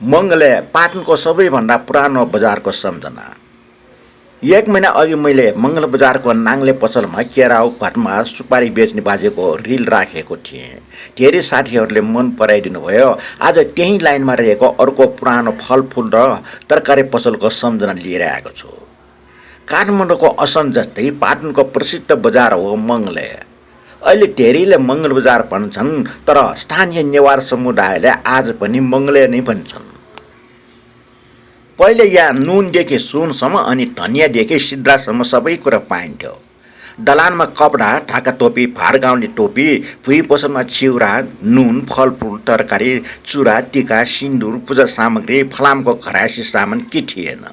मङ्गले पाटनको सबैभन्दा पुरानो बजारको सम्झना। 1 महिना अघि मैले मङ्गल बजारको नाङ्ले पसलमा केराउ घटमा सुपारी बेच्ने बाजेको रिल राखेको थिएँ। धेरै साथीहरूले मन पराइदिनु भयो। आज त्यही लाइनमा रहेको अर्को पुरानो फलफुल र तरकारी पसलको सम्झना लिएर आएको छु। काठमाडौँको असन जस्तै पाटनको प्रसिद्ध बजार हो मङ्गले। अहिले धेरैले मङ्गल बजार भन्छन्, तर स्थानीय नेवार समुदायले आज पनि मङ्गले नै भन्छन्। पहिले यहाँ नुनदेखि सुनसम्म अनि धनियाँदेखि सिद्रासम्म सबै कुरा पाइन्थ्यो। दलानमा कपडा, ढाका टोपी, फारगाउने टोपी, भुइँ पसलमा चिउरा, नुन, फलफुल, तरकारी, चुरा, टिका, सिन्दुर, पूजा सामग्री, फलामको घरायसी सामान के थिएन।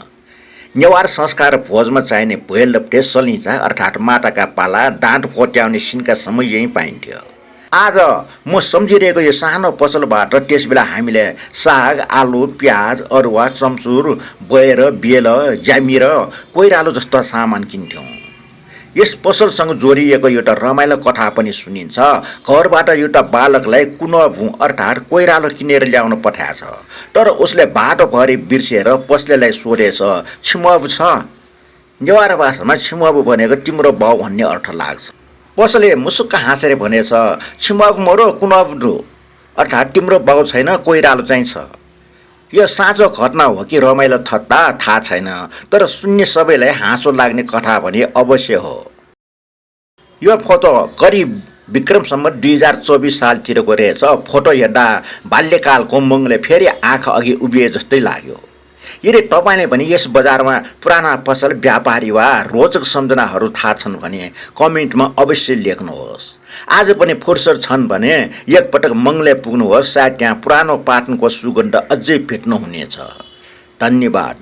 नेवार संस्कार भोजमा चाहिने भुइँ लप्टे, सलिचा अर्थात् माटाका पाला, दाँत कोट्याउने सिन्कासम्म यहीँ पाइन्थ्यो। आज म सम्झिरहेको यो सानो पसलबाट त्यसबेला हामीले साग, आलु, प्याज, अरुवा, चम्सुर, बयर, बेल, ज्यामी र कोइरालो जस्ता सामान किन्थ्यौँ। यस पसलसँग जोडिएको एउटा रमाइलो कथा पनि सुनिन्छ। घरबाट एउटा बालकलाई कुनभु अर्थात् कोइरालो किनेर ल्याउन पठाएछ, तर उसले बाटोभरि बिर्सिएर पसलेलाई सोधेछ, छिमबु छ? नेवार भाषामा छिमबु भनेको तिम्रो बाउ भन्ने अर्थ लाग्छ। पसले मुसुक्क हाँसेर भनेछ, छिमबु मरो कुनबु अर्थात् तिम्रो बाउ छैन, कोइरालो चाहिँ छ। यो साँचो घटना हो कि रमाइलो थत्ता थाहा छैन, तर सुन्ने सबैलाई हाँसो लाग्ने कथा भने अवश्य हो। यो फोटो करिब विक्रमसम्म 2024 सालतिरको रहेछ। फोटो हेर्दा बाल्यकालको मङ्गले फेरि आँखा अघि उभिए जस्तै लाग्यो। यदि तपाईँले पनि यस बजारमा पुराना पसल, व्यापारी वा रोचक सम्झनाहरू थाहा छन् भने कमेन्टमा अवश्य लेख्नुहोस्। आज पनि फुर्सद छन् भने एकपटक मङ्गले पुग्नुहोस्, सायद त्यहाँ पुरानो पाटनको सुगन्ध अझै भेट्नुहुनेछ। धन्यवाद।